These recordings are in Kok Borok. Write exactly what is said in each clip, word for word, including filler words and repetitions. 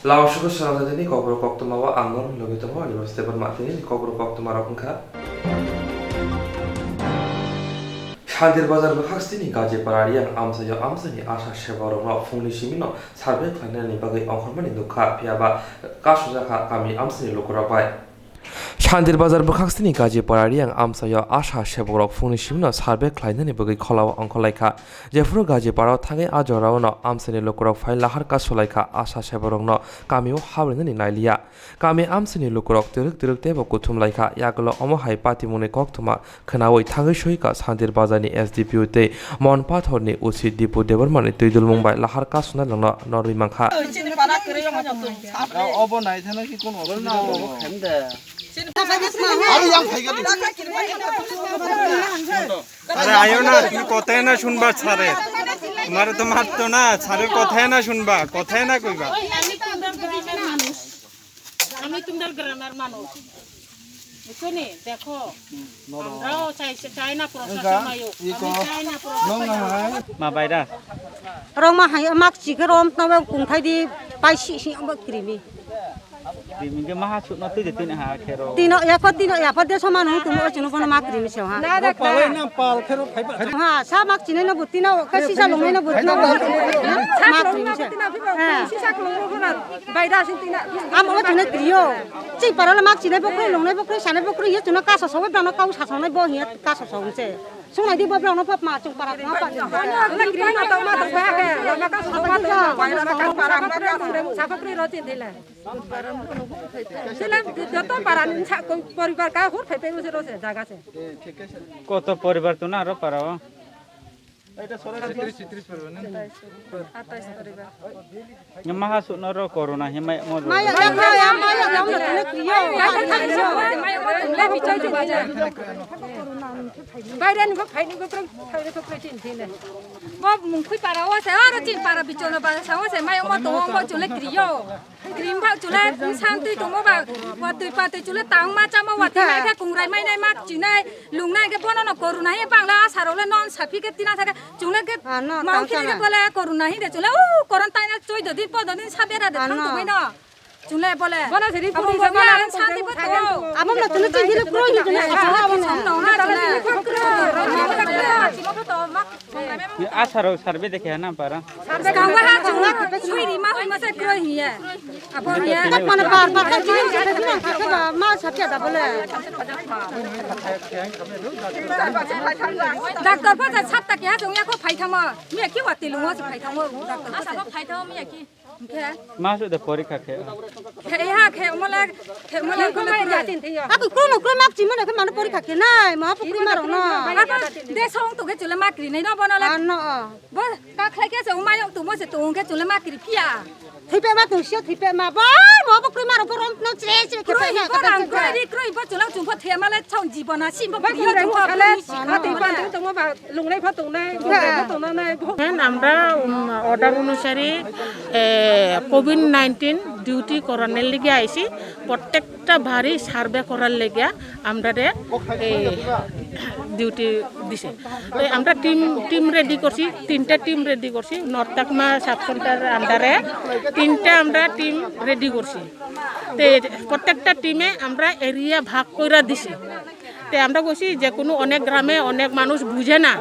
Lamasuku Sanathani kokborok koktwma o ang norok logi tongo, ani bo Stephen Mathini ni kokborok koktwma rok wngkha. Santir Bazar bwkhak sini Gajipara Riang amchaio amchaini asha sebakrokno phungni simino survey khlainani bagwi ongkhormani nukha, phiyaba kasojakha kami amchaini lukurok bai. Santir Bazar bwkhak sini Gajipara Riang amchaio asha sebakrok phungni simino survey khlainani bagwi kholao ongkhorlaikha. Jephuru Gajipara o thangwi a jorao no amchaini lukurok phai lahar kasulaikha asha sebakrokno kamio habrinani nailiya. Kami amchaini lukurok twrwk twrwk teibo kuthum laikha, yagulo omo hai patimungni koktwma khwnawi thangwi soika Santir Bazarni S D P O tei Mon Pathorni O C Dipu Debbarmani twidulmung bai lahar kasuna langno norwi mankha. Obo naithana ki kono osubida tongo? Are yang phai gadi. Are ayo na, tumi kotha na shunba sare. Tumare to matto na, sare kotha na shunba, kotha na koiba. আমি তোমরা গ্রামের মানুষ, বুঝছো নি? দেখো, আমরাও চাই, চাই না প্রশাসন আয়ুক। আমি চাই না প্রশাসন আয়ুক। Ma baira. Rong ma hai mak chikhe rom tnawe kungthai di pai si si ang krimi. Krimi ke maha chukno tui de tin ha khero. Tino ya ko tino ya pa de so manu tu mo chino kono mak krimi se ha. Na da palai na pal khero phai ba. Ha, sa mak chinai no buti na, ka sisa longnai no buti na. Mak krimi se. Ha. Sisa longnai no buti na. Baida sin tina. Amo chunai kriyo. Ching parala mak chinai bokroi, longnai bokroi, sanai bokroi, hiya chuna kasa sawi brano kau sasongnai bo hiya kasa sawung se. Sungnai di bo brano pap ma chung para ma pa. Ano kriyo na tau ma tau ba ke. Lama kasa sawi brano kau sasongnai bo hiya kasa sawung se. Sila joto para ni sa ko poribar ka hur phai phai se ro se jaga se. Koto poribar tu na ro para o? Atais poribar. Maha sukno ro corona he mai mo. Maya, maya, maya, maya, maya, maya. Baire ni ko phai ni ko phai ni ko phai tin tin. Bo mungkhui para o se aro tin para bichona ba sa o se mai mo to mo chule kriyo. Krim ba chule san twi tongmo ba, watwi patwi chule tang ma chama watwi mai khe kungrai mai nai ma chinai lungnai khe bono no corona he bangla asarok le non saphi khe tina thake chule khe mau khe khe bole corona he de chule u koron taina choi do din podo din sabera de thang tongoi no chule bole bono seri puri sama san twi podo amo no chule chini kroi ni chule sa amo no na chule Asaro survey dekhe na para. Skang wa ha chung sui ri ma hoi ma se kroi hiya. Abo hiya. Tak mana par par tak jini jini jini tak ba ma sapya da bole. Doctor pa ta sap ta kya chung ya ko phai thama. Mi ki wa tilu mo phai thama doctor pa. Asa ko phai thama mi ki. Hwnkhe? Ma su de porikha khe. Khe ha khe mole khe mole khe mole. Ako kono kro mak chimo na khe mano porikha khe nai ma pukri ma rong no. Ako de song to khe chule mak ri nai no bono le. Ano. Bo ka khlai khe se umai to mo se to khe chule mak ri phiya. Thipe ma to sio thipe ma bo mo pukri ma rong borom no chre chre khe. Kroi bo rang kroi ri kroi bo chule chung pho the ma le chong jibona sim bo. Ba kri yo chung pho. Ati ba tongmo ba. Lungnai pho tongnai, bongrai pho tongnai. এখন আমরা উম, অর্ডার অনুসারে এ, Covid nineteen duty করানোর লেগে আইছি। প্রত্যেকটা বাড়ি সার্ভে করার লেগে আমরা রে, এই, ডিউটি দিছে। তো আমরা টিম টিম রেডি করছি, তিনটা টিম রেডি করছি। নর্থ চাকমা সাব সেন্টার আন্ডারে তিনটা আমরা টিম রেডি করছি। তো প্রত্যেকটা টিমে আমরা এরিয়া ভাগ করে দিছি। তে আমরা কইছি যে কোনো অনেক গ্রামে অনেক মানুষ বুঝে না,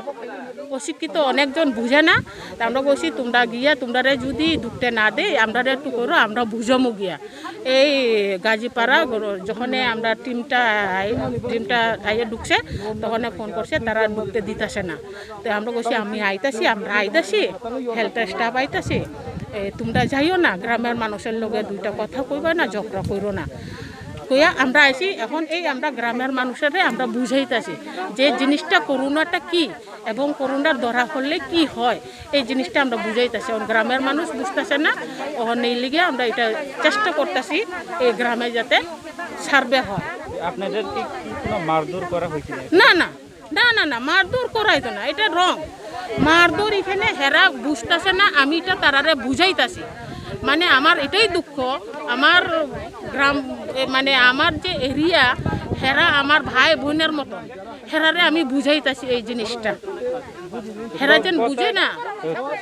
অশিক্ষিত অনেকজন বুঝে না। তে আমরা কইছি তোমরা গিয়া তোমরারে যদি ঢুকতে না দেয়, আমরারে একটু করো, আমরা বুঝামু গিয়া। এই গাজীপাড়া গর-, যখনে আমরা টিমটা আই-, টিমটা আইয়া ঢুকছে, তখনে ফোন করছে, তারা ঢুকতে দিতাছে না। তে আমরা কইছি আমি আইতাছি, আমরা আইতাছি, হেলথ স্টাফ আইতাছি, এ, তোমরা যাইও না, গ্রামের মানুষের লগে দুইটা কথা কইবা না, ঝগড়া করো না। কইয়া আমরা আইছি, এখন এই আমরা গ্রামের মানুষের আমরা বুঝাইতাছি যে জিনিসটা করোনাটা কি এবং করোনা ধরা পড়লে কি হয়, এই জিনিসটা আমরা বুঝাইতাছি। এখন গ্রামের মানুষ বুঝতেছে না, ওখানে লিগে আমরা এটা চেষ্টা করতেছি এই গ্রামে যাতে সার্ভে হয়। আপনাদের কি কি কোনো মারধর করা হয়েছিল? না, না, না, না, না, মারধর করাইতো না, এটা রং। মারধর এখানে হেরা বুঝতেছে না, আমি এটা তারারে বুঝাইতাছি। মানে আমার এটাই দুঃখ, আমার গ্রাম, এ, মানে আমার যে এরিয়া, হেরা আমার ভাই বোনের মতন, হেরারে আমি বুঝাইতাছি এই জিনিসটা। হেরা যেন বুঝে না।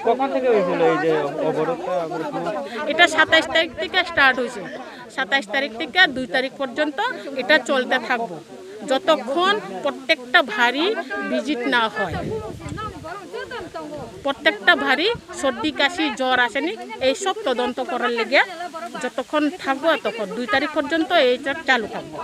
কখন থেকে হয়েছিল এই যে অবরোধটা? এটা সাতাইশ তারিখ থেকে স্টার্ট হয়েছে। সাতাইশ তারিখ থেকে দুই তারিখ পর্যন্ত এটা চলতে থাকবো, যতক্ষণ প্রত্যেকটা ভারী ভিজিট না হয়। প্রত্যেকটা ভারী সর্দি, কাশি, জ্বর আসেনি, এই সব তদন্ত করার লেগে যতক্ষণ থাকবো, ততক্ষণ দুই তারিখ পর্যন্ত এইটা চালু থাকবো।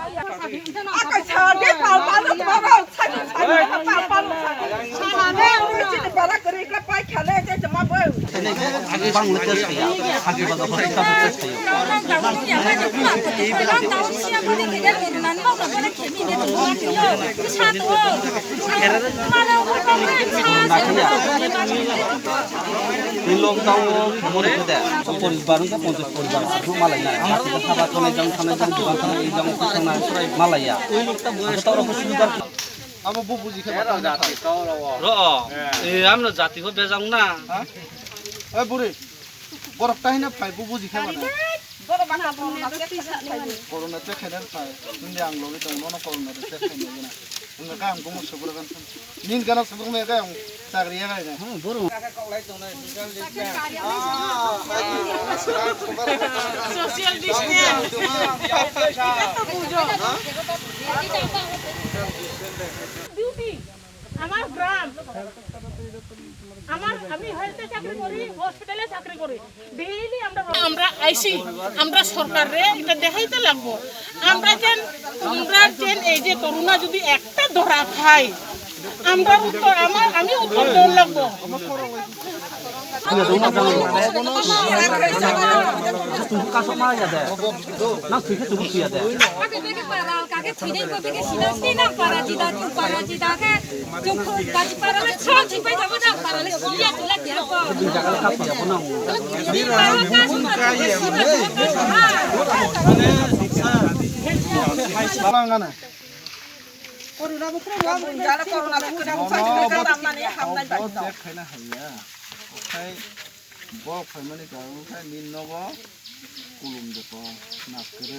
Lockdown o somor khe de, poribar wngkha ponchash poribar aswk malai nai. Haba thanai jang, thanai jang, dogan thanai, ei jang office thanai malai ya. Abo to oro subidar. Abo bo buji khe ba tamo kha. Ro, eh, amno jati bo bejak na. Ha? Eh, buri. Borok tahina phai bo buji khe ba na. Borok bana corona check khaina phai. Corona check khaina phai. Tini ang logi tong, nono corona check khaina gana. Wngkha ang bumung subro gan. Nin gana subro me khe ang chakri ya gai na. Hmm, boro. Social distance. Duty. আমার গ্রাম, আমার, আমি হেলথে চাকরি করি, হসপিটালে চাকরি করি, ডেইলি আমরা, আমরা আইসি, আমরা সরকাররে এটা দেখাইতে লাগবো। আমরা যেন, আমরা যেন এই যে করোনা যদি একটা ধরা খাই, আমরা উত্তর, আমার, আমি উত্তর দেওয়া লাগবো। Nang thwi khe tubuk thwiya de. Kake bege para, kake thwinai bo bege sina, sina para jida, tu para jida khe, tu gaji para le chhon thwi pai thabo, nang para le siya tula kya ko. Twi jaga le kap ya bo nang. Twi para ka sima. Corona bo kre, corona bo kre, corona bo kre, corona bo kre. Okhai borok phaimani karon khe nini nogo kulum de ko na kwrwi.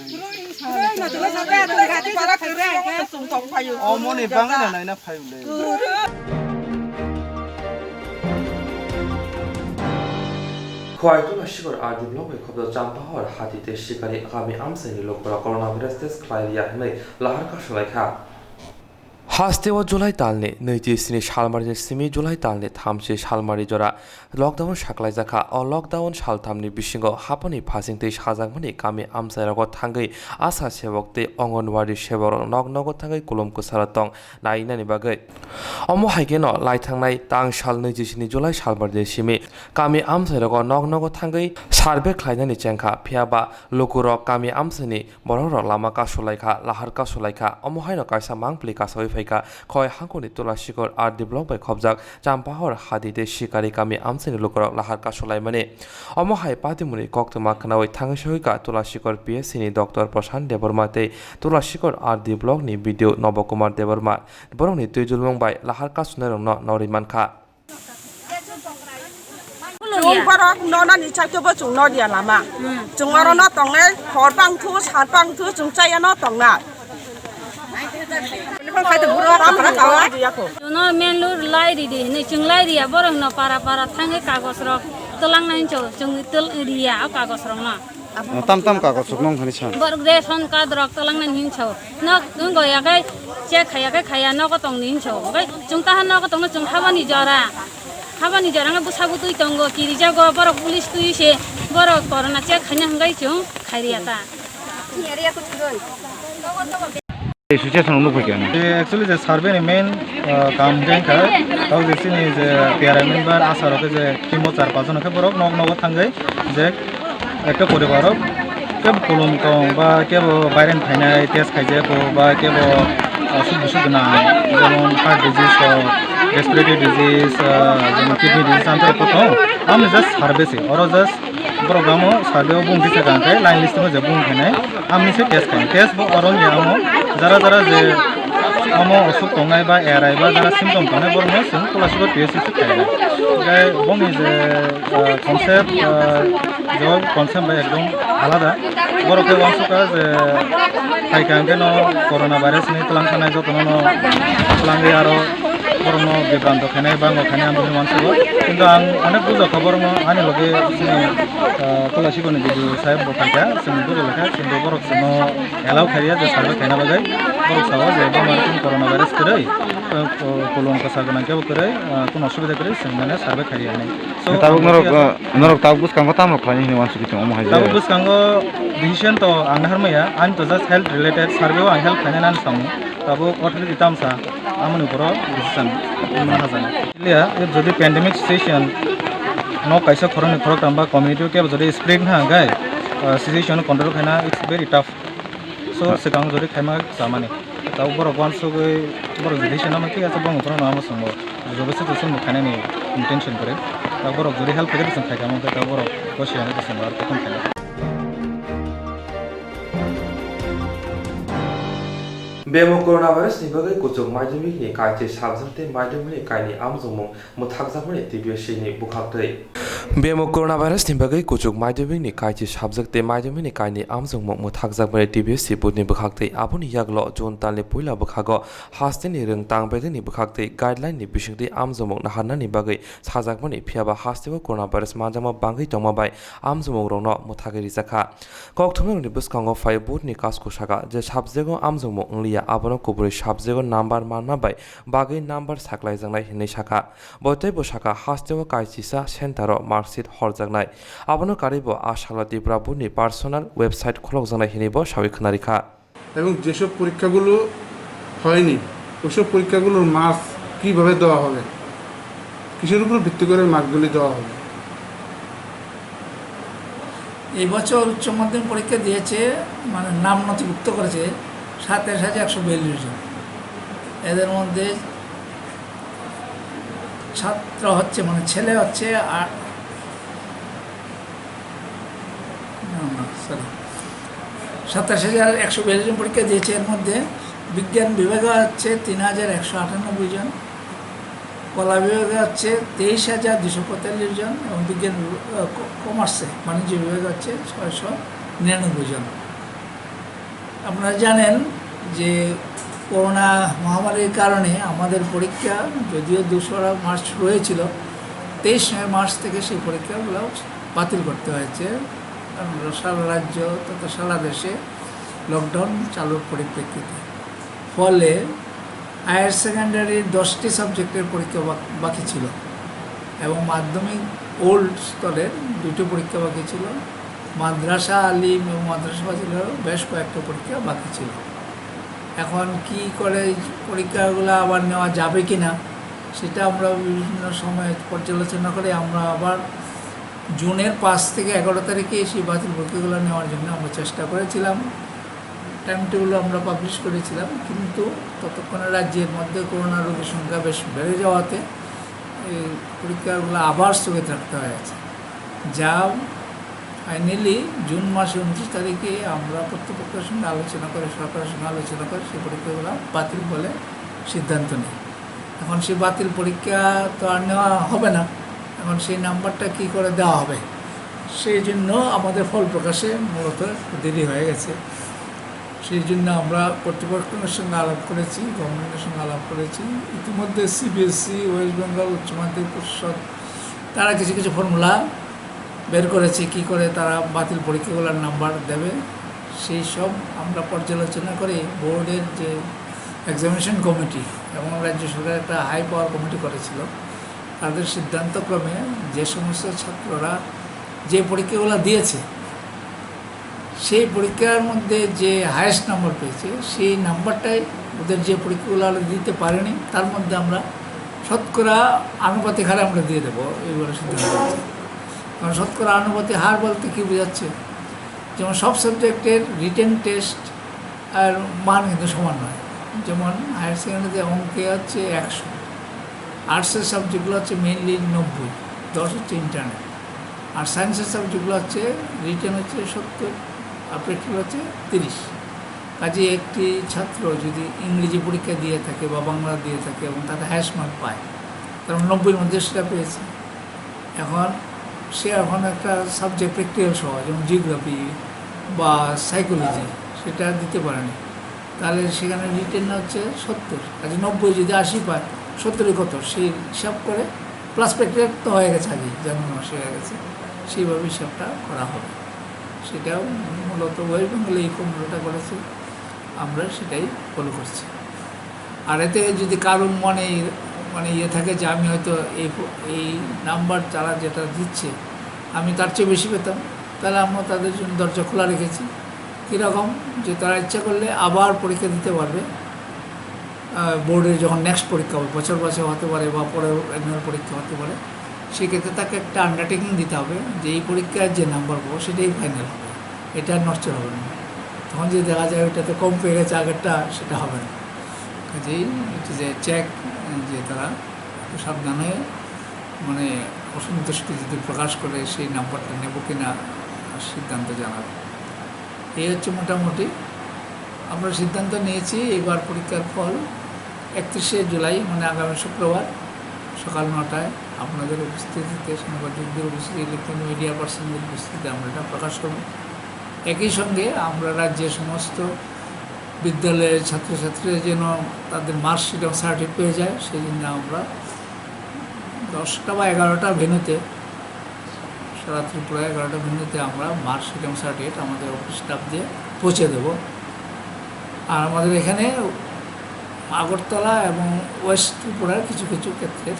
Kwrwi na tula sa khe, tula sa khe, tula sa khe. Omoni bangwi na naina phai ule. Khowai Tula Sikor R D block bai khobjak Champahor Hati tei Sikari kami amchaini lukurok coronavirus test khlai rwya hwnwi lahar kasu lai kha. Hasteo July talni nwichi sini salmari simi July talni thamchi salmari jora lockdown saklaijakha. O lockdown salthamni bisingo hapani phasing tei sajakmani kami amchairogo thangwi asha sebok tei Anganwadi sebokrok nok nogo thangwi kulum kwsaro tong nainani bagwi. Omo hai kheno laithangnai tang sal nwichi sini July salmari simi kami amchairogo nok nogo thangwi survey khlainani chengkha, phiya ba lukurok kami amchaini Borokrok lama kasu lai kha, lahar kasu lai kha. Omo haino kaisa mangpili kasaui phai kha. Khowai hangkuni Tula Sikor R D block bai khobjak Champahor Hati tei Sikari kami amchaini lukurok lahar kasu laimani. Omo hai patimuni koktwma khnaui thangwi sogwi kha Tula Sikor P S C ni Doctor Prashant Debbarma tei Tula Sikor R D block ni B D O Nobo Kumar Debbarma. Borokni twijulmung bai lahar kasunairokno norwi man kha. Chwng borok nonani chaikhe bo chwng nodiya lama. Chwng oro no tongnai, hor bang thu, sar bang thu, chwng chaya no tongnai. Chwng no main road lai ridi hinwi chwng lai riya, borok no para para thangwi kagoj rok twlang nai hincho, chwng twlang riya o kagoj rok no. Tam tam kagoj rok nong thani san. Borok ration card rok twlang nai hincho. Nok wngkha ya khe check khaiya khe khaiya nogo tongni hinso. Hwnkhe chwng taha nogo tongno chwng habani jora. Habani jora wngkha bwsa bwtwi tongo, kirijago, borok police twi se borok corona check khaina hwnkhe chwng khairiya ta. Situation rok nukphai kha. Actually je survey ni main, ah, kam hwnkhe wngkha, tao je chini je P R I member, asha rok je team o char panch jon khe borok nok nogo thangwi je Ekta poribar rok kebo kolom tong ba kebo baireni phainai test khaijak ko ba kebo aswk bwswk gwnang, jemon heart disease rok, respiratory disease, ah, jemon kidney disease, amtwrok tong. Amni just survey se, oro just borok amo survey o bung kisa kang khe line list o je bung phainai, amni se test khainai. Test bo oro je amo jara jara je amo aswk tongnai ba erai ba jara symptom tongnai borokno chwng Kolasibor P S C se khainai. Hwnkhe bongni je ah, concept, ah, jawab concept bai ekdom alada. Borok khe uansukha je phaikha hwnkhe no corona virus ni twlang khanai jotono no twlangwi aro Borokno bibranto khainai, bango khainai ang bini uansugo. Kintu ang onek bujokha borokno, ani loge chini, ah, Kolasiboni B D O saheb bo phaikha, chwng bujolakha, kintu borok chwngno allow khaiya je survey khaina bagwi. Borok sao je bumar kunu corona virus kwrwi, ah, ko-, kolom kwsa gwnang khe bo kwrwi, ah, kunu osubida kwrwi, chwng mane survey khaiya hinwi. So, tabuk ang norok, khe ah, norok tabuk bwskango tamo khlainai hinwi uansugwi tongo omo hai je. Tabuk bwskango decision to ang naharmaya, ani to just health related survey o ang help khainai nani samung. Tabuk authority tamsa amoni borok decision wngna hajaknai. Clear, if jodi pandemic situation nok kaisa khoroknwi khoroktham ba community o kebo jodi spread wngkha hwnkhe, ah, situation control khaina it's very tough. So, swkang jodi khaima chamani. Tabuk borok uansugwi borok decision namo khe asa bongni borokno amo swngo. Jobo se to swngo khainani intention kwrwi. Tabuk borok jodi help khaikhe to chwng khaikha hwnkhe tabuk borok bosi hwnwi to chwng aro kothom khainai. Bemo coronavirus ni bagwi kuchuk madhyamik ni kaitwi subject tei madhyamik ni kainwi amjokmung mwthakjakmani T P S C ni bwkhaktwi. Bemo coronavirus ni bagwi kuchuk madhyamik ni kaitwi subject tei madhyamik ni kainwi amjokmung mwthakjakmani T P S C board ni bwkhaktwi. Aboni yagulo June talni puila bwkhago hasteni rwngtang bedekni bwkhaktwi guideline ni bisingtwi amjokmung naharnani bagwi sajakmani, phiyaba hasteo coronavirus manjakma bangwi tongma bai amjokmungrokno mwthagwi rijakha. Kokthumnairokni bwskango phai board ni kasku saka je subject o amjokmung wngliya, abono kuburi subject o number manma bai bagwi number saklaijaknai hinwi sakha. Bo teibo sakha, hasteo kaisisa center o marksheet horjaknai. Abono karwibo a salo Tripura board ni personal website khulokjaknai hinwibo sawi khwnarikha. এবং যেসব পরীক্ষাগুলো হয়নি, ওসব পরীক্ষাগুলোর মার্কস কীভাবে দেওয়া হবে, কিসের উপর ভিত্তি করে মার্কসগুলি দেওয়া হবে? এই বছর উচ্চ মাধ্যমিক পরীক্ষা দিয়েছে, মানে, নাম নথিভুক্ত করেছে সাতাশ হাজার একশো বিয়াল্লিশ জন। এদের মধ্যে ছাত্র হচ্ছে, মানে, ছেলে হচ্ছে আ-, না, না, সরি, সাতাশ হাজার একশো বিয়াল্লিশ জন পরীক্ষা দিয়েছে। এর মধ্যে বিজ্ঞান বিভাগে হচ্ছে তিন হাজার একশো আটানব্বই জন, কলা বিভাগে হচ্ছে তেইশ হাজার দুশো পঁয়তাল্লিশ জন এবং বিজ্ঞান বিভাগ, আহ, ক-, কমার্সে, বাণিজ্য বিভাগে হচ্ছে ছয়শো নিরানব্বই জন। আপনারা জানেন যে করোনা মহামারীর কারণে আমাদের পরীক্ষা, যদিও দোসরা মার্চ রয়েছিল, তেইশ মার্চ থেকে সেই পরীক্ষাগুলো বাতিল করতে হয়েছে, কারণ সারা রাজ্য তথা সারা দেশে লকডাউন চালুর পরিপ্রেক্ষিতে। ফলে হায়ার সেকেন্ডারির দশটি সাবজেক্টের পরীক্ষা বাক-, বাকি ছিল এবং মাধ্যমিক ওল্ড স্তরের দুটো পরীক্ষা বাকি ছিল। মাদ্রাসা আলিম এবং মাদ্রাসা ফাজিলেরও বেশ কয়েকটা পরীক্ষা বাকি ছিল। এখন কি করে পরীক্ষাগুলো আবার নেওয়া যাবে কি না, সেটা আমরা বিভিন্ন সময় পর্যালোচনা করে আমরা আবার জুনের পাঁচ থেকে এগারো তারিখে সেই বাতিল পরীক্ষাগুলো নেওয়ার জন্য আমরা চেষ্টা করেছিলাম। টাইম টেবিলও আমরা পাবলিশ করেছিলাম, কিন্তু ততক্ষণে রাজ্যের মধ্যে করোনা রোগীর সংখ্যা বেশ বেড়ে যাওয়াতে এই পরীক্ষাগুলো আবার স্থগিত রাখতে হয়েছে। যা ফাইনালি জুন মাসে ঊনত্রিশ তারিখে আমরা কর্তৃপক্ষের সঙ্গে আলোচনা করে, সরকারের সঙ্গে আলোচনা করে সেই পরীক্ষাগুলো বাতিল বলে সিদ্ধান্ত নিই। এখন সেই বাতিল পরীক্ষা তো আর নেওয়া হবে না, এখন সেই নাম্বারটা কী করে দেওয়া হবে, সেই জন্য আমাদের ফল প্রকাশে মূলত একটু দেরি হয়ে গেছে। সেই জন্য আমরা কর্তৃপক্ষের সঙ্গে আলাপ করেছি, গভর্নমেন্টের সঙ্গে আলাপ করেছি। ইতিমধ্যে সিবিএসই, ওয়েস্ট বেঙ্গল উচ্চ মাধ্যমিক পরিষদ, তারা কিছু কিছু ফর্মুলা বের করেছে, কি করে তারা বাতিল পরীক্ষাগুলোর নাম্বার দেবে, সেই সব আমরা পর্যালোচনা করে বোর্ডের যে এক্সামিনেশন কমিটি এবং রাজ্য সরকারের একটা হাই পাওয়ার কমিটি করেছিল, তাদের সিদ্ধান্তক্রমে যে সমস্ত ছাত্ররা যে পরীক্ষাগুলো দিয়েছে, সেই পরীক্ষার মধ্যে যে হায়েস্ট নাম্বার পেয়েছে, সেই নাম্বারটাই ওদের যে পরীক্ষাগুলো আরও দিতে পারেনি, তার মধ্যে আমরা শতকরা আনুপাতিক হারে আমরা দিয়ে দেবো, এই বলে সিদ্ধান্ত হয়েছে। কারণ শতকরা আনুপাতিক হার বলতে কী বোঝাচ্ছে? যেমন সব সাবজেক্টের রিটেন টেস্ট আর মান কিন্তু সমান নয়। যেমন হায়ার সেকেন্ডারিতে অঙ্কে হচ্ছে একশো, আর্টসের সাবজেক্টগুলো হচ্ছে মেইনলি নব্বই, দশ হচ্ছে ইন্টারনাল, আর সায়েন্সের সাবজেক্টগুলো হচ্ছে রিটেন হচ্ছে সত্তর, আর প্র্যাকটিক্যাল হচ্ছে তিরিশ। কাজে একটি ছাত্র যদি ইংরেজি পরীক্ষা দিয়ে থাকে বা বাংলা দিয়ে থাকে এবং তাতে হায়েস্ট মার্ক পায়, কারণ নব্বইয়ের মধ্যে সেটা পেয়েছে, এখন সে এখন একটা সাবজেক্ট প্র্যাকটিক্যাল সহ, যেমন জিওগ্রাফি বা সাইকোলজি, সেটা দিতে পারেনি, তাহলে সেখানে রিটেন হচ্ছে সত্তর, কাজে নব্বই যদি আশি পায়, সত্তরই কত সেই হিসাব করে, প্লাস প্যাকেট তো হয়ে গেছে আগেই, জানুয়ারি মাসে হয়ে গেছে, সেইভাবে হিসাবটা করা হবে। সেটা মূলত ওয়েস্ট বেঙ্গলে এই ফর্মুলাটা করেছে, আমরা সেটাই ফলো করছি। আর এতে যদি কারো মনে, মানে, ইয়ে থাকে যে আমি হয়তো এই ফো-, এই নাম্বার যারা যেটা দিচ্ছে, আমি তার চেয়ে বেশি পেতাম, তাহলে আমরা তাদের জন্য দরজা খোলা রেখেছি। কীরকম? যে তারা ইচ্ছা করলে আবার পরীক্ষা দিতে পারবে। আহ, বোর্ডের যখন নেক্সট পরীক্ষা হবে, বছর বছর হতে পারে বা পরের অ্যানুয়াল পরীক্ষা হতে পারে, সেক্ষেত্রে তাকে একটা আন্ডারটেকিং দিতে হবে যে এই পরীক্ষার যে নাম্বার পাবো সেটাই ফাইনাল হবে, এটা আর নড়চড় হবে না। তখন যদি দেখা যায় ওইটাতে কম পেয়ে গেছে আগেরটা, সেটা হবে না। কাজেই এটা যে চেক, যে তারা একটু সাবধান হয়ে, মানে, অসন্তুষ্টি যদি প্রকাশ করে সেই নাম্বারটা নেব কিনা সিদ্ধান্ত জানাবে। এই হচ্ছে মোটামুটি আমরা সিদ্ধান্ত নিয়েছি। এবার পরীক্ষার ফল একত্রিশে জুলাই, মানে আগামী শুক্রবার সকাল নটায় আপনাদের উপস্থিতিতে, সাংবাদিকদের উপস্থিতি, ইলেকট্রনিক মিডিয়া পার্সনদের উপস্থিতিতে আমরা এটা প্রকাশ করব। একই সঙ্গে আমরা রাজ্যের সমস্ত বিদ্যালয়ের ছাত্রছাত্রীরা যেন তাদের মার্কশিট এবং সার্টিফিকেট পেয়ে যায়, সেই জন্য আমরা দশটা বা এগারোটা ভেন্যুতে, সারা ত্রিপুরা এগারোটা ভেন্যুতে আমরা মার্কশিট এবং সার্টিফিকেট আমাদের অফিস স্টাফ দিয়ে পৌঁছে দেব। আর আমাদের এখানে আগরতলা এবং ওয়েস্ট ত্রিপুরার কিছু কিছু ক্ষেত্রে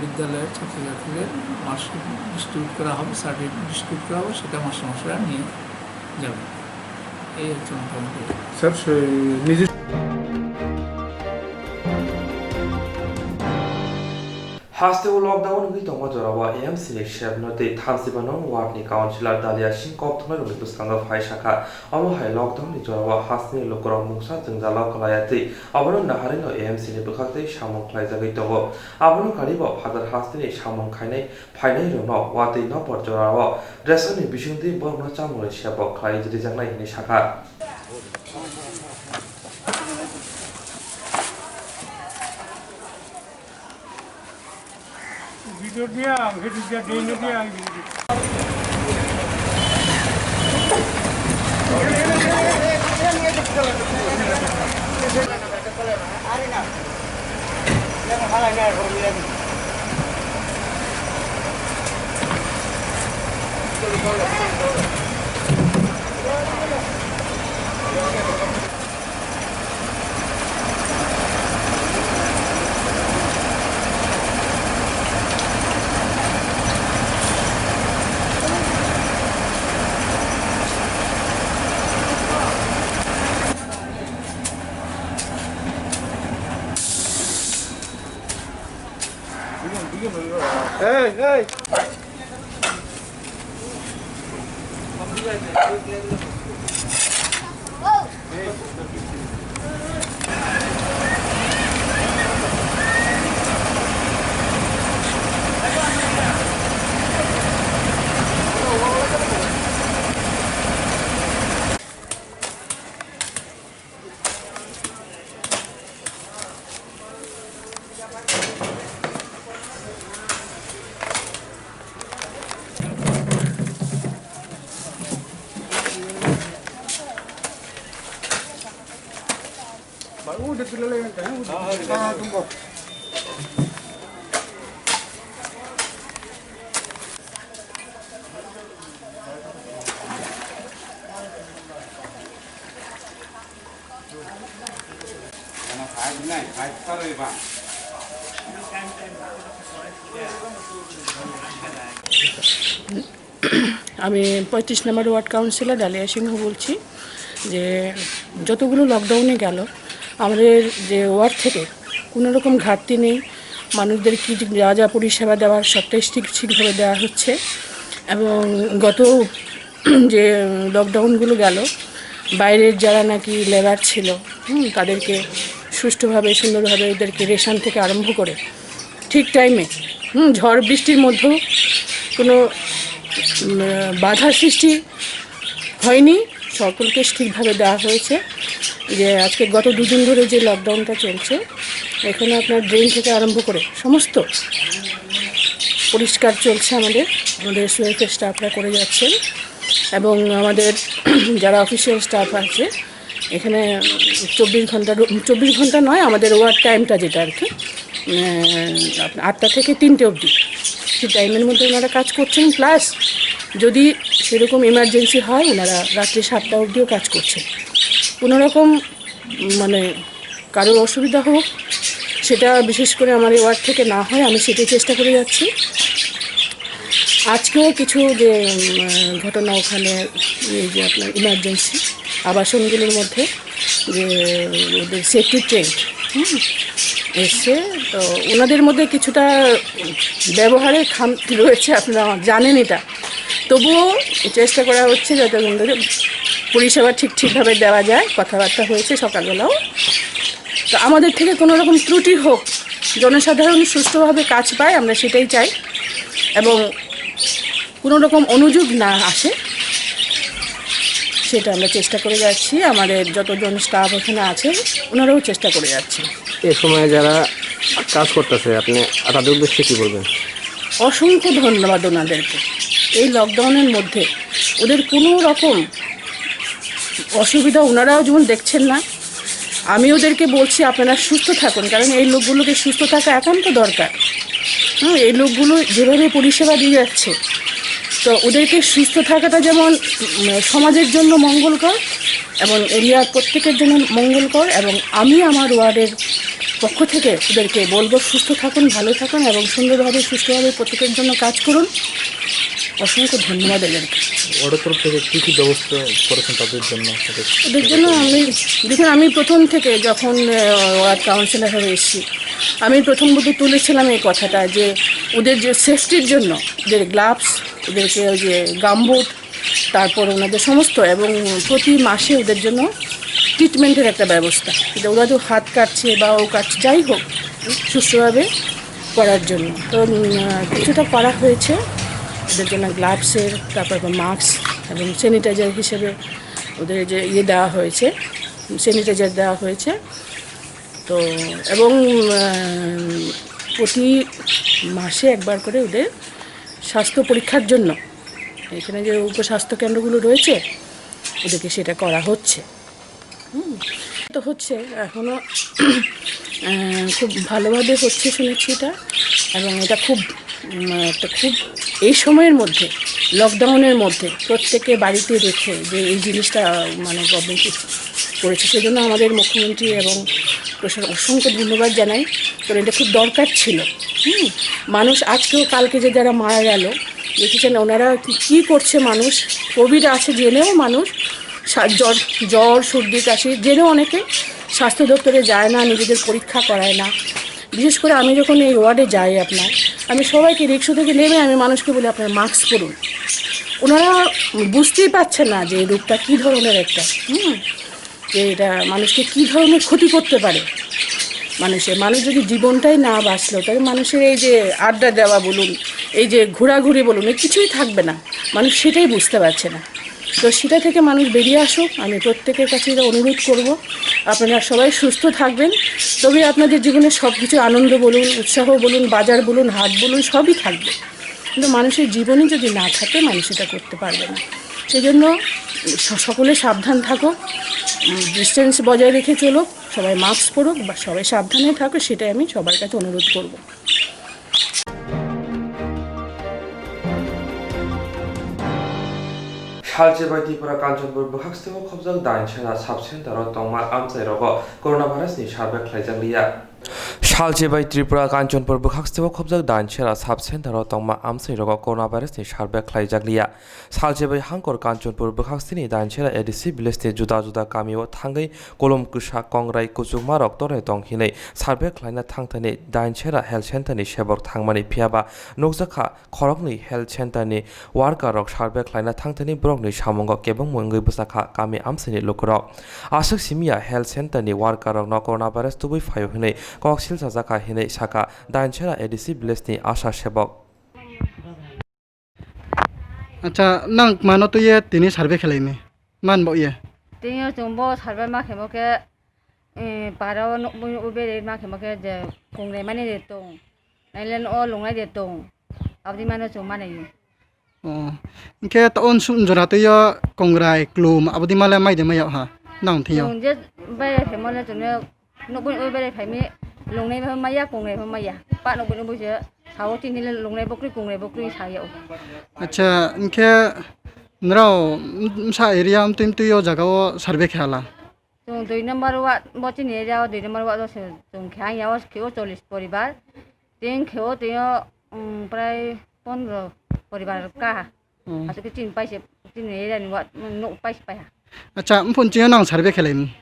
বিদ্যালয়ের ছাত্রছাত্রীদের মার্কশিট ডিস্ট্রিবিউট করা হবে, সার্টিফিকেট ডিস্ট্রিবিউট করা হবে, সেটা মাস্টারমশাইরা নিয়ে যাবে। এই হচ্ছে মোটামুটি। স্যার, সে নিজে Haste o lockdown wngwi tongma jorao A M C ni sebno tei thamsibano ward ni councillor Dalia Singh koktwmai rokni bwskango phai sakha. Omo hai lockdown ni jorao hasteni lukurok mungsa jwngjalo kwlaiya tei obono naharino A M C ni bwkhaktwi samung khlaijagwi tongo. Abono karibo phatar hasteni samung khainai phainairokno watwi nokbar jorao ration ni bisingtwi borokno chamungni sebo khlai rijaknai hwnwi sakha. Video dia, video dia, dia, dia. Hey, hey. আমি পঁয়ত্রিশ নম্বর ward councillor dahlia সিংহ বলছি। যে যতগুলো লকডাউনে গেল, আমাদের যে ওয়ার্ড থেকে কোনো রকম ঘাটতি নেই। মানুষদের কি যা যা পরিষেবা দেওয়ার, সবটাই ঠিক ঠিকভাবে দেওয়া হচ্ছে। এবং গত যে লকডাউনগুলো গেল, বাইরের যারা নাকি লেবার ছিল, হুম, তাদেরকে সুষ্ঠুভাবে, সুন্দরভাবে ওদেরকে রেশন থেকে আরম্ভ করে ঠিক টাইমে, হুম, ঝড় বৃষ্টির মধ্যেও কোনো, উম, বাধা সৃষ্টি হয়নি, সকলকে ঠিকভাবে দেওয়া হয়েছে। যে আজকে গত দুদিন ধরে যে লকডাউনটা চলছে, এখানে আপনার ড্রেন থেকে আরম্ভ করে সমস্ত পরিষ্কার চলছে আমাদের, আমাদের সুইপার স্টাফরা করে যাচ্ছেন এবং আমাদের যারা অফিসিয়াল স্টাফ আছে এখানে চব্বিশ ঘন্টা, চব্বিশ ঘন্টা নয়, আমাদের ওয়ার্ক টাইমটা যেটা আর কি, আহ, আপনার আটটা থেকে তিনটে অবধি। সেই টাইমের মধ্যে ওনারা কাজ করছেন, প্লাস যদি সেরকম ইমার্জেন্সি হয়, ওনারা রাত্রি সাতটা অবধিও কাজ করছেন। কোনো রকম, উম, মানে, কারোর অসুবিধা হোক, সেটা বিশেষ করে আমার এই ওয়ার্ড থেকে না হয়, আমি সেটাই চেষ্টা করে যাচ্ছি। আজকেও কিছু যে, উম, ঘটনা ওখানে, এই যে আপনার ইমার্জেন্সি আবাসনগুলোর মধ্যে যে ওদের সেফটি টেন্ট, হুম, এসছে, তো ওনাদের মধ্যে কিছুটা ব্যবহারের খামতি রয়েছে, আপনারা জানেন এটা। তবুও চেষ্টা করা হচ্ছে যাতে ওনাদের পরিষেবা ঠিক ঠিকভাবে দেওয়া যায়। কথাবার্তা হয়েছে সকালবেলাও। তো আমাদের থেকে কোনো রকম ত্রুটি হোক, জনসাধারণ সুষ্ঠুভাবে কাজ পায়, আমরা সেটাই চাই। এবং কোনো রকম অনুযোগ না আসে, সেটা আমরা চেষ্টা করে যাচ্ছি। আমাদের যতজন স্টাফ ওখানে আছে, ওনারাও চেষ্টা করে যাচ্ছেন। এ সময় যারা কাজ করতেছে, আপনি তাদের উদ্দেশ্যে কি বলবেন? অসংখ্য ধন্যবাদ ওনাদেরকে। এই লকডাউনের মধ্যে ওদের কোনো রকম অসুবিধা ওনারাও যেমন দেখছেন না, আমি ওদেরকে বলছি, "আপনারা সুস্থ থাকুন", কারণ এই লোকগুলোকে সুস্থ থাকা একান্ত দরকার। হুম, এই লোকগুলো যেভাবে পরিষেবা দিয়ে যাচ্ছে, তো ওদেরকে সুস্থ থাকাটা যেমন, উম, সমাজের জন্য মঙ্গলকর এবং এরিয়ার প্রত্যেকের জন্য মঙ্গলকর। এবং আমি আমার ওয়ার্ডের পক্ষ থেকে ওদেরকে বলবো, সুস্থ থাকুন, ভালো থাকুন এবং সুন্দরভাবে, সুষ্ঠুভাবে প্রত্যেকের জন্য কাজ করুন। অসংখ্য ধন্যবাদ এদেরকে। ওদের তরফ থেকে কি কি ব্যবস্থা করেছেন তাদের জন্য? ওদের জন্য আমি, দেখুন, আমি প্রথম থেকে যখন, আহ, ওয়ার্ড কাউন্সিলর হয়ে এসেছি, আমি প্রথম বুথে তুলেছিলাম এই কথাটা যে ওদের যে সেফটির জন্য, ওদের গ্লাভস, ওদেরকে ওই যে গামবুট, তারপর ওনাদের সমস্ত এবং প্রতি মাসে ওদের জন্য ট্রিটমেন্টের একটা ব্যবস্থা, যে ওরা তো হাত কাটছে বা ও কাটছে, যাই হোক, সুস্থভাবে করার জন্য। তো, উম, আহ, কিছুটা করা হয়েছে ওদের জন্য গ্লাভসের, তারপর মাস্ক এবং স্যানিটাইজার হিসেবে ওদের যে ইয়ে দেওয়া হয়েছে, স্যানিটাইজার দেওয়া হয়েছে। তো এবং, আহ, প্রতি মাসে একবার করে ওদের স্বাস্থ্য পরীক্ষার জন্য এখানে যে উপস্বাস্থ্য কেন্দ্রগুলো রয়েছে, ওদেরকে সেটা করা হচ্ছে। হুম, তো হচ্ছে এখনও, আহ, খুব ভালোভাবে হচ্ছে শুনেছি এটা, এবং এটা খুব, উম, একটা খুব এই সময়ের মধ্যে, লকডাউনের মধ্যে প্রত্যেকে বাড়িতে রেখে যে এই জিনিসটা, মানে, গভর্নমেন্ট করেছে, সেজন্য আমাদের মুখ্যমন্ত্রী এবং প্রশাসন অসংখ্য ধন্যবাদ জানাই, কারণ এটা খুব দরকার ছিল। হুম, মানুষ আজকেও কালকে যে যারা মারা গেল, দেখেছেন ওনারা কি, কি করছে মানুষ, কোভিড আছে জেনেও মানুষ সা-, জ্বর, জ্বর, সর্দি, কাশি জেনেও অনেকে স্বাস্থ্য দপ্তরে যায় না, নিজেদের পরীক্ষা করায় না। বিশেষ করে আমি যখন এই ওয়ার্ডে যাই আপনার, আমি সবাইকে রিক্সা থেকে নেমে আমি মানুষকে বলি, "আপনারা মাস্ক পরুন।" ওনারা বুঝতেই পারছেন না যে এই রোগটা কী ধরনের একটা, হুম, যে এটা মানুষকে কী ধরনের ক্ষতি করতে পারে। মানুষের, মানুষ যদি জীবনটাই না বাঁচলো, তাহলে মানুষের এই যে আড্ডা দেওয়া বলুন, এই যে ঘোরাঘুরি বলুন, এই কিছুই থাকবে না। মানুষ সেটাই বুঝতে পারছে না। তো সেটা থেকে মানুষ বেরিয়ে আসুক, আমি প্রত্যেকের কাছে এটা অনুরোধ করব, আপনারা সবাই সুস্থ থাকবেন, তবেই আপনাদের জীবনে সব কিছু আনন্দ বলুন, উৎসাহ বলুন, বাজার বলুন, হাট বলুন, সবই থাকবে। কিন্তু মানুষের জীবনই যদি না থাকে, মানুষ এটা করতে পারবে না। সেই জন্য স-, সকলে সাবধান থাকো, উম, ডিস্টেন্স বজায় রেখে চলো, সবাই মাস্ক পরুক বা সবাই সাবধানে থাকো, সেটাই আমি সবার কাছে অনুরোধ করব। Salchibai Tripura Kanchanpur bwkhak steo khobjak Dainchera sub center o tongma amchai rogo coronavirus ni survey khlaijak liya. Salchibai Tripura Kanchanpur bwkhak steo khobjak Dainchera sub center o tongma amchai rogo coronavirus ni survey khlaijak liya. Salchibai hangkor Kanchanpur bwkhak stini Dainchera A D C village ni juda juda kami o thangwi kolom kwsa kongrai kuchukma rok tornai tong hinwi survey khlaina thangthani Dainchera health center ni sebok thangmani phiyaba nukjakha khoroknwi health center ni worker rok survey khlaina thangthani borokni samungo kebengma wngwi bwchakha kami amchaini lukurok. Aswk simiya health center ni worker rokno coronavirus tubui phaio hinwi kok silchajakha hinwi sakha Dainchera A D C village ni asha sebok. Acha, nang mano tuye tini survey khlaini? Man bo ye? Tini chwng bo survey ma khemo khe, eh, para o nukmui uberi ma khemo khe je kongrai mani de tong. Nailen o lungnai de tong. Abdi mano chwng mani. Oh. Hingkhe to on sun jora tuyo kongrai klum abdi male mai de mai ha. Nang thiyo. Chwng je bai khemo le chwng nukmui uberi phaimi Lungnai bo maya, kungnai bo maya. Pa no bini bujo. Sao tini le lungnai bokri, kungnai bokri saya o. Acha, inkhe nrao msa area amtui mtui o jaga o survey khe hala. Chwng dui number ward bo chini area o dui number ward o se chwng khe ang yao khe o chollish poribar. Tin khe o tei o, um, prai pondro poribar ka. Hmm. Aswk khe chini paise, chini area ni ward, nuk paise paiha. Acha, mphun chini nang survey khelai ni?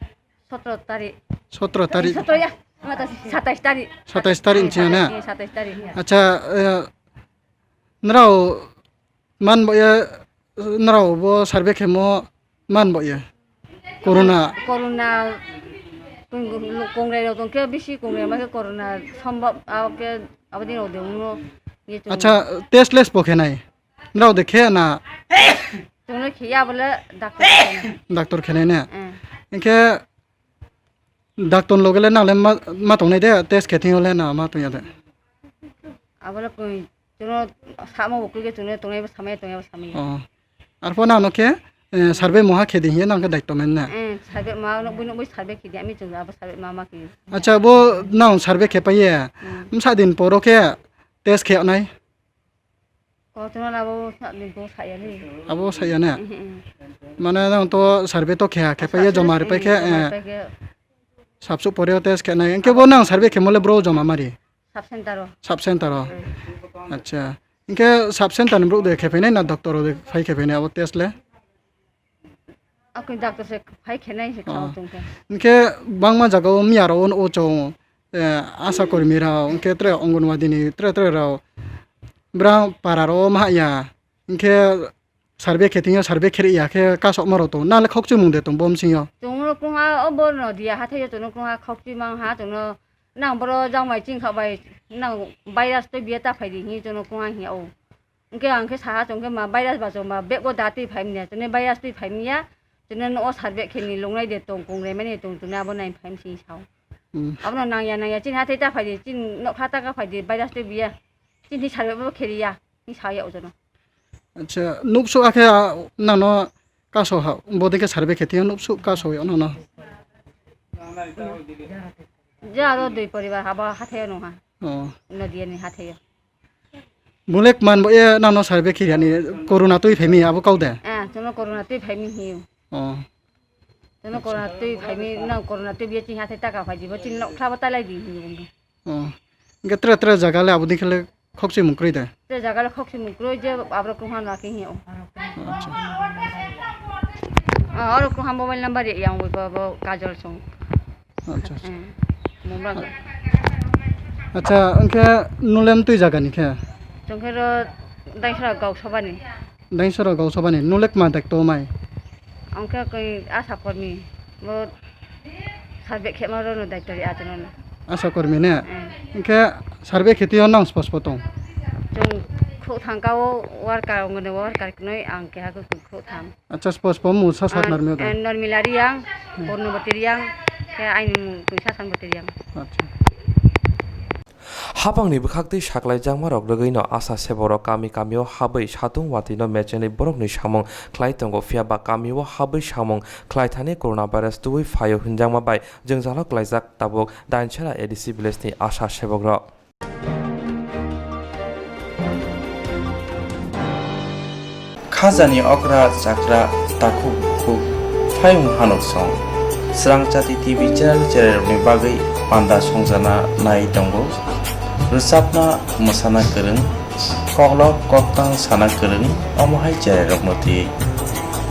Sotro tarik. Sotro tarik. Sotro ya. Ama ta satais tarik. Satais tarik chini na? Eh, satais tarik ya. Acha, eh, nrao man bo ya, nrao bo survey khemo man bo ya. Corona. Corona, kong-, kongrai rok tongkhe bisi kongrai ma khe corona sombab, abo khe, abo din rok de wngno, ye chwng. Acha, testless bo khenai. Nrao de khe na? Chwngno khiya bole doctor khenai. Doctor khenai ne? Eh. Hinkhe doctor loge le nang le ma, ma tongnai de, test khe thing le na ma tongya de? Abo le koi, chwngno samo bo koi khe chwngno tongnai bo samaya, tongnai bo samaya. Oh. Arpho nang no khe, eh, survey moha khe di hiya nang khe daitto men na? Eh, survey ma no bui no bui survey khe di, ami chwng abo survey ma ma khe. Acha, bo nang survey khe paiye, hmm, msa din poro khe test khe nai? Kotorma abo sa-, ni bo saya ni. Abo saya na? Mhm, mhm. Mane nang to survey to khe, khe paiye joma ri pai khe, joma ri eh, pai khe. Sabsuk pore test khe nai. Hinkhe bo nang survey khe mole bro joma mari? Sub center o. Sub center o. Mm. Acha. Hinkhe sub center ni bro de khe phainai na doctor o de phai khe phainai abo test le? Akoi doctor se phai khenai se khao. Oh. Chwng khe. Hinkhe bangma jaga o miya rok o chwng, eh, asha kormi rok, hinkhe tere Anganwadi ni tere tere rok, bwrang para rok o ma ya, hinkhe survey khe thing yo, survey khe ya khe kasokma rok tongo, nang le khokchwi mung de tong bo bsing yo? Chwng no kung ha o bo no dia hathai yo chwng no kung ha khokchwi mang ha chwng no nang boro jang bai ching kha bai nang virus tei biya ta phai di hinwi chwng no kung ha hinya o. Hwnkhe ang khe saha chwng khe ma virus ba chwng ba bag o da twi phai manya, chwng virus twi phai manya, chwng no o survey khe ni lungnai de tong kung re mani tong chwng abo nai phai msing sao. Hmm. Abono nangya nangya chini hathai ta phai di, chini nokha ta ka phai di, virus twi biya, chini survey bo khe riya, ni sao ya o jono. Acha, nuksu akhe, ah, nano kaso ha, bode khe survey khe tiya nuksu kaso ya nono. Je aro dui poribar haba hathai no ha. Oh. Nodia ni hathai. Bulek man bo e nano survey khiriani corona twi phaimi abo kau de? Ah, chwngno corona twi phaimi hiyo. Oh. Chwngno corona twi phaimi, nang corona twi biya chini hathai taka phai dibo, chini nok khlabo talai di hiyo. Oh. Hingke tere tere jaga le aboni khe le khokchwi mung kwrwi de? Tere jaga le khokchwi mung kwrwi je aborok kwbangma no akhe hiyo. Acha. Ah, oro kwbangma mobile number yang bo bo kajol song. Acha, acha. Eh, mobile. Acha, hingke nulem twi jaga ni khe? Chwng khe ro Daisora Gausabani. Daisora Gausabani, nulek ma daikto mai? Ang khe koi asha kormi, bo survey khema rw no daikto ri ato no. Asha kormi ne? Eh. Hingke survey khe twi o nang spo spo tong? Chwng khuk thang ka o worker, ongoni worker knoi ang keha khuk thang. Acha, spo spo mung sa sak narmio da? Eh, Normila Riang, hmm, Purnabati Riang, khe aini mung twi Sasanbati Riang. Acha. Hapangni bwkhaktwi saklaijakmarok rwgwino asha seborok kami kamio habwi satung watwino mechenwi borokni samung khlai tongo, phiya ba kamio habwi samung khlai thani coronavirus tubui phaio hwnjakma bai jwngjalo klaijak tabuk Dainchera A D C village-ni asha sebokrok. Khajani okra chakra takhuk bukhuk phayung hanuk song. Srangchati T V channel cherairokni bagwi panda songjana nai tongo. Rwchapna mwsana kwrwng, koklop koktang sana kwrwng, omo hai cherairokno twiwi.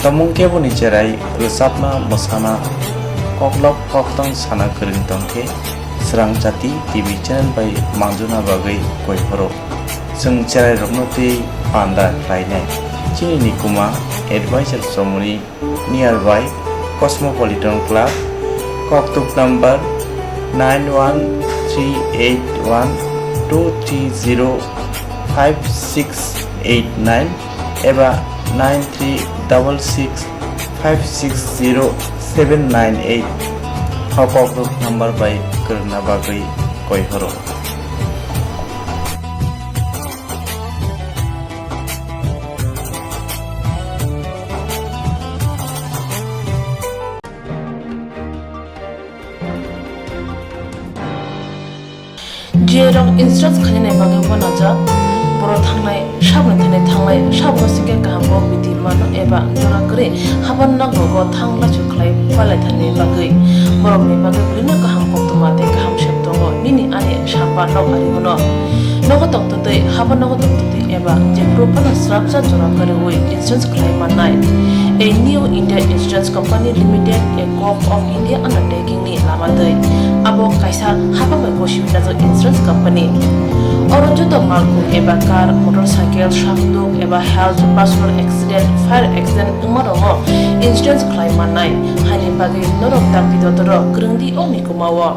Tomung keboni cherai rwchapna mwsana koklop koktang sana kwrwng tongkhe Srangchati T V channel bai manjuna bagwi koi phuru. Chwng cherairokno twi panda khlainai. Chini nikuma advisor chomoni nearby Cosmopolitan Club, koktuk number nine one three eight one two three zero five six eight nine eba nine three double six five six zero seven nine eight. O koktuk number bai kwrwngna bagwi koi horo. Borok insurance khainani bagwi uanajak, borok thangnai saboni thani thangnai saboni singkhe kaham kok bidi mano eba jora kwrwi haban nogo thang lachu khlai palai thani bagwi. Borokni bagwi bwrwino kaham koktwma tei kaham sep tongo nini ani samba nok ari bono. Nogo tongtwtwi haban nogo tongtwtwi eba jephuru phano srapsa jora kwrwi insurance khlai mannai. A New India Insurance Company Limited, a Gov of India undertaking ni lama twi. Abo kaisa hapang bai gosiwi najak insurance company. Oro joto malkhung eba car, motorcycle, sakduk eba health, personal accident, fire accident wngma rokno insurance khlai mannai. Haini bagwi norok dakti dotoro kwrwngdi o mikumao.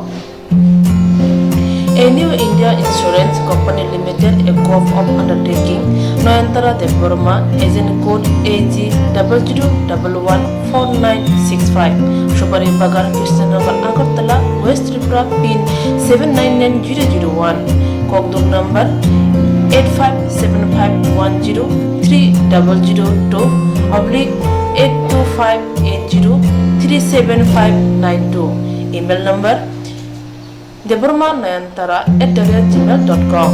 A New India Insurance Company Limited, a Gov of undertaking, Nayantara Debbarma, agent code A G double zero double one four nine six five, Subari Bagan, Krishnanagar, Agartala, West Tripura, pin seven nine nine zero zero one, kokduk number eight five seven five one zero three double zero two oblique eight two five eight zero three seven five nine two, email number Debbarma Nayantara at the rate gmail dot com.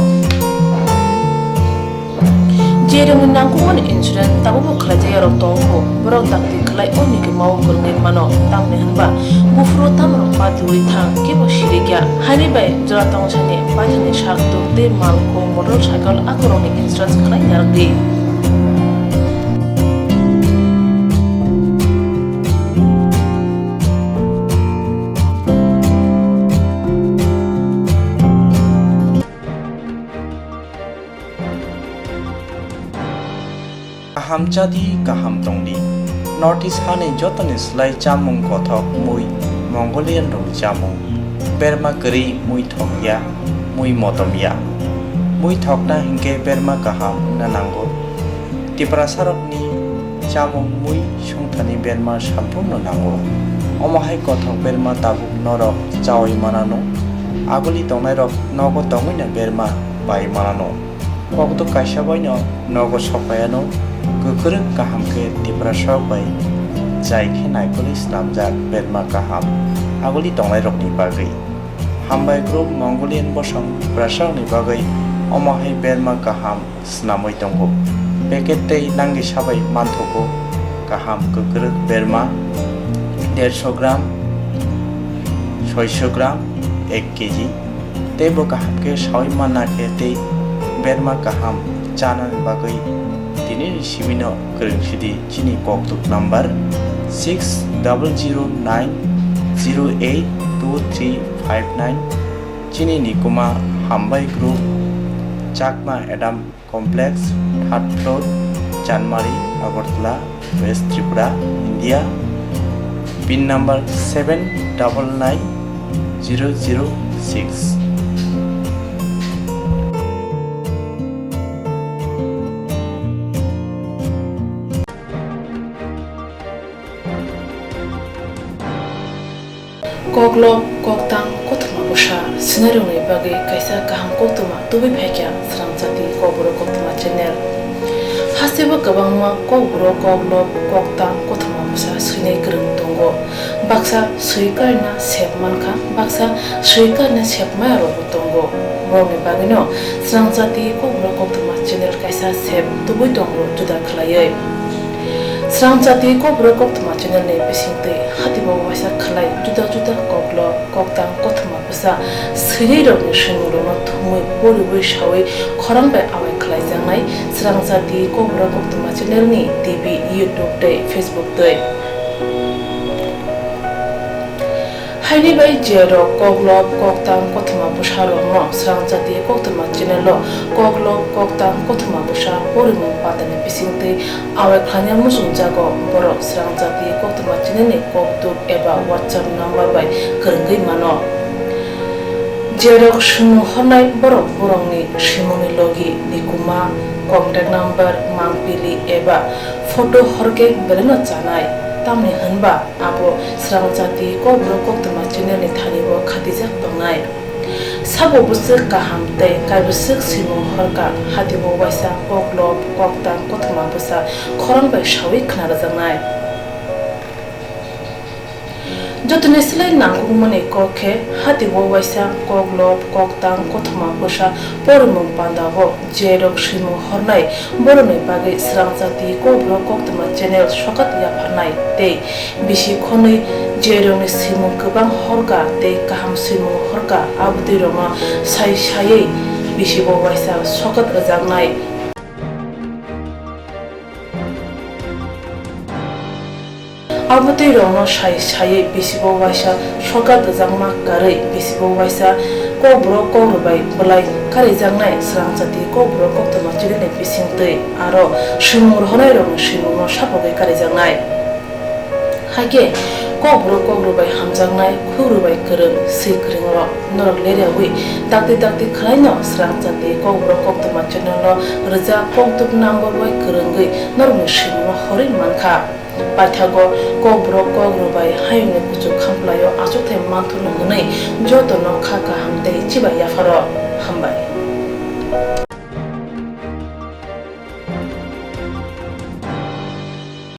Jerokni nangkukmani insurance tabukbo khlaijak yarok tongo, borok dakti khlai o mikimao kwrwngwi mano, tamni hwnba buphuru tamrok patiwi thang kebo sirikya. Haini bai jora tongthani paithani sak tuk tei malkhung motorcycle akorokni insurance khlai narwkdi. Kaham chadi, kaham tongdi. North East hani jotoni slai chamung kothok mui Mongolian rokni chamung. Berma kwrwi mui thokya, mui motomya. Mui thokna hinkhe berma kaham wngna nango. Tiprasarokni chamung mui songthani berma samphurno nango. Omo hai kothok berma tabuk norok chaui manano. Aguli tongnairok nogo tongwino berma pai manano. Kokduk kaisa baino nogo sokpaiano, kwkrwk kaham khe Tiprasarok bai jai khe naikolwi snamjak berma kaham aguli tongnairokni bagwi. Hambai Group Mongolian bosong Tiprasarokni bagwi omo hai berma kaham snamwi tongo. Packet tei nangni sabai manthogo kaham kwkrwk berma dersho gram, soisho gram, ek kg. Tei bo kaham khe saui manna khe tei berma kaham chanani bagwi tinini simino kwrwng sidi chini kokduk number six double zero nine zero eight two three five nine. Chini nikuma Hambai Group, Chakma Adam Complex, third floor, Chanmari, Agartala, West Tripura, India. Pin number seven double nine zero zero six. Koklop, koktang, kothoma bwsa swinairokni bagwi kaisa kaham koktwma tubui phaikha Srangchati Kokborok Koktwma channel. Hasteo kwbangma kokborok, koklop, koktang, kothoma bwsa swinai kwrwng tongo. Baksa swi karina sep mankha, baksa swi karina sep maya rokbo tongo. Borokni bagwino Srangchati Kokborok Koktwma channel kaisa sep tubui tongo juda khwlaiwi. Srangchati Kokborok Koktwma channel ni bisingtwi hatibo waisa khwlai juda juda koklop, koktang, kothoma bwsa swinai rokni swimungno thumwi poriwi sawi khorang bai awai khwlaijaknai Srangchati Kokborok Koktwma channel ni T V, YouTube tei Facebook twi. Haini bai je rok koklop, koktang, kothoma bwsa rokno Srangchati Koktwma channel o koklop, koktang, kothoma bwsa porimung patani bisingtwi awai khlaina muchungjago, borok Srangchati Koktwma channel ni kokduk eba WhatsApp number bai kwrwngwi mano. Je rok swimung hornai borok borokni swimungni logi, nikuma, contact number, mangpili eba photo horkhe belaino chanai, tamni hwnba abo Srangchati Kokborok Koktwma channel ni thani bo khatijak tongnai. Sabo bwswk kaham tei kaibwswk swimung horkha, hatibo waisa koklop, koktang, kothoma bwsa khorang bai sawi khna rwjaknai. Jotoni slai nangkukmani kok khe, hati o waisa koklop, koktang, kothoma bwsa porimung panda o je rok swimung hornai borokni bagwi Swrangchati Kokborok Koktwma channel sokat yapharnai tei bisi khonwi je rokni swimung kwbang horka tei kaham swimung horka abotwi rokno sai saiwi bisi o waisa sokat rwjaknai. Abotwi rokno sai saiwi bisi o waisa sokat rwjakma karwi bisi o waisa Kokborok Kokrwbai bwlai karijaknai Swrangchati Kokborok Koktwma channel ni bisingtwi aro swimung rohornai rokni swimungno sapogwi karijaknai. Haikhe Kokborok Kokrwbai hamjaknai, Kokrwbai kwrwng, swi kwrwng rok norok leryawi dakti dakti khwlaino Swrangchati Kokborok Koktwma channel no rwjak kokduk number bai kwrwngwi norokni swimungno horwi mankha. Paithago Kokborok Kokrwbai hayungni kuchuk khamplaio achukthai manthurno hwnwi jotono kha kaham tei chibai yapharo. Hambai.